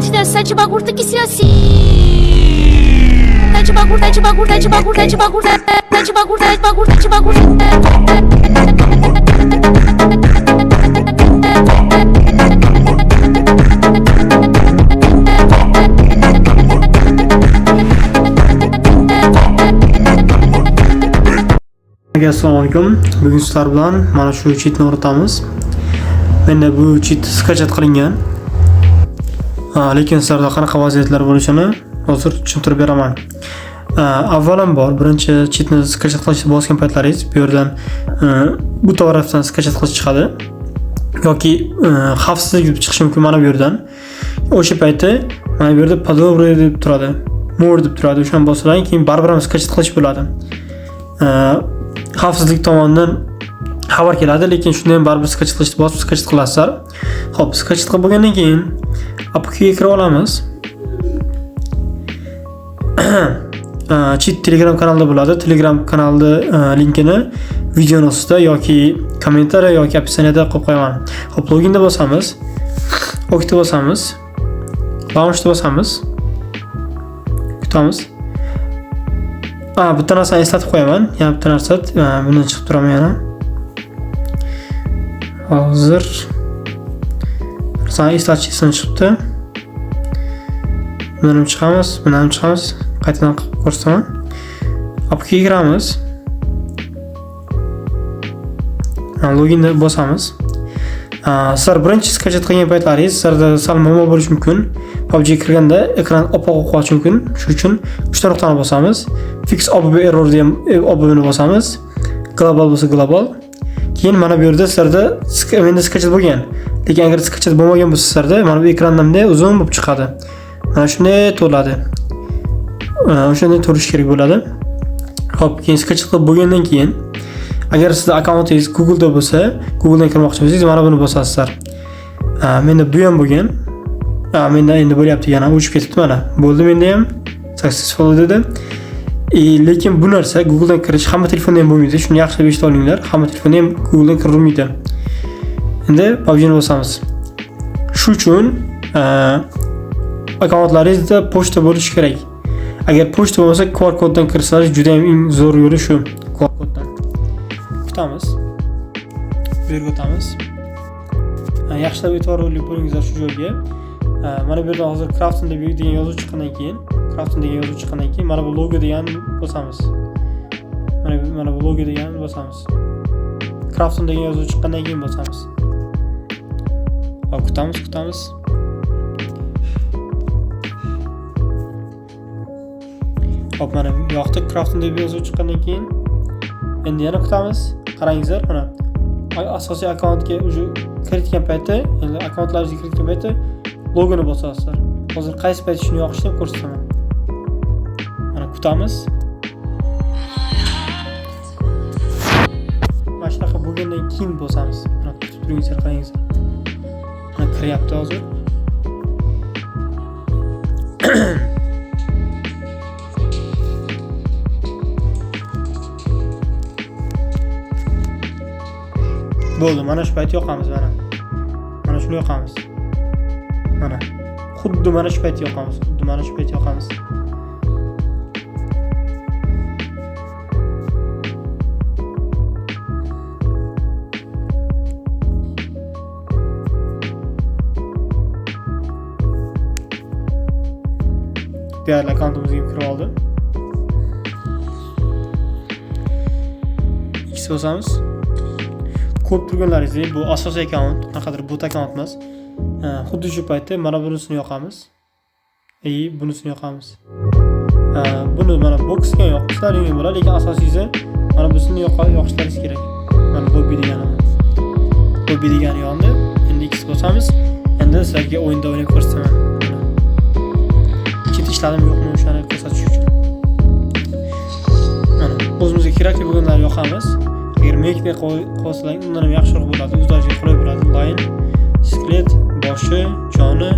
7 bagurta que se assim. Tá de bagurta, tá de bagurta, tá de bagurta, tá de bagurta, tá de bagurta, tá de bagurta, tá de bagurta. Assalomu alaykum. Bugun sizlar bilan mana shu chitni o'rgatamiz. Menda bu chit skachat qilingan. Lekin sizlarda qanaqa vaziyatlar bo'lishini hozir tushuntirib beraman. Avvalambor birinchi chitni skachat qilishni bosgan paytlaringiz bu yerdan bu tarafdan skachat qilish chiqadi yoki xavfsizlik deb chiqishi mumkin mana bu yerdan. O'sha payti mana bu yerda подобрать deb turadi. More deb turadi. O'shani bossalar keyin baribir ham skachat qilish bo'ladi. Xavfsizlik tomonidan xabar keladi, lekin shunda ham baribir skachat qilishni bosib skachat qilasizlar. Xo'p, skachat qilib bo'lgandan keyin APKga kirib olamiz. Cheat Telegram kanalida bo'ladi. Telegram kanalni linkini videoni ostida yoki kommentariya yoki описаниеda qo'yib qo'yaman. Xo'p, loginda bosamiz. OKda bosamiz. Launchda bosamiz. Kutamiz. Bitta narsani eslatib qo'yaman. Yana bitta narsa, bundan chiqib turaman yana. Hozir narsani eslatish esimdan chiqibdi. Bundan ham chiqamiz, bundan ham chiqamiz. Qaytadan qilib ko'rsataman. APKga kiramiz. Loginni bosamiz. Sizlar birinchi skachat qilgan paytlaringiz sizlarda sal muammo bo'lishi mumkin. PUBG kirganda ekran oppoq bo'lib qolishi mumkin. Shuning uchun 3 ta nuqtani bosamiz. Fix OBB error degan OBBni bosamiz. Global bo'lsa global. Keyin mana bu yerda sizlarda menda skachat bo'lgan. Lekin agar skachat bo'lmagan bo'lsa sizlarda mana bu ekranda bunday uzun bo'lib chiqadi. Mana shunday to'ladi. O'shanday to'lish kerak bo'ladi. Xo'p, keyin skachat qilib bo'lgandan keyin agar sizda akkauntingiz Google'da bo'lsa, Google'dan kirmoqchi bo'lsangiz mana buni bosasizlar. Menda bu ham bo'lgan. Menda endi bo'lyapti, yana o'chib ketibdi mana. Bo'ldi menda ham. Successful dedi. Lekin bu narsa Google'dan kirish hamma telefonda ham bo'lmaydi. Shuni yaxshilab eshitib olinglar. Hamma telefonda ham Google'dan kirilmaydi. Endi PUBG'ni bosamiz. Shu uchun akkauntlaringizda pochta bo'lishi kerak. Agar pochta bo'lmasa QR koddan kirsangiz juda ham eng zo'r yo'li shu QR koddan. Kutamiz. Bu yerga o'tamiz. Yaxshilab e'tiborli bo'lingizlar shu joyga. Mana bu yerda hozir Krafton deb degan yozuv chiqqandan keyin, Krafton degan yozuv chiqqandan keyin mana bu logo degan bosamiz. Mana bu logo degan bosamiz. Krafton degan yozuv chiqqandan keyin bosamiz. Hop, kutamiz, kutamiz. Hop, mana bu yoqda Krafton deb yozuv chiqqandan keyin endi yana kutamiz. Qarangizlar, mana asosiy akkauntga уже kiritgan payti, endi akkauntlaringizga kiritgan payti logoni bosasizlar. Hozir qaysi payt shuni yoqishni ko'rsataman. Mana kutamiz. Mana shunaqa bo'lgandan keyin bosamiz. Mana kutib turingizlar, qarangizlar. Mana kiryapti hozir. Bo'ldi, mana shu payt yoqamiz mana. Mana shuni yoqamiz. Mana. Xuddi mana shu payt yoqamiz. Xuddi mana shu payt yoqamiz. Deyarli akkauntimizga kirib oldi. X bosamiz. Ko'rib turganlaringizdek bu asosiy akkaunt, qanaqadir bot akkaunt emas. Xuddi shu paytda mana bunisini yoqamiz. Bunisini yoqamiz. Buni mana boxga yoqishlaringiz bo'ladi, lekin asosiysi mana bunisini yoqishlaringiz kerak. Mana lobby degani. Lobby degani yondi. Endi X bosamiz. Endi sizlarga o'yinda o'ynab ko'rsataman. Chet ishladim yo'qmi o'shani ko'rsatish uchun. Mana o'zimizga kerakli bo'lganlarni yoqamiz. Agar make qo'ysalar undan ham yaxshiroq bo'ladi, o'zlariga qulay bo'ladi. Line, skelet, boshi, joni,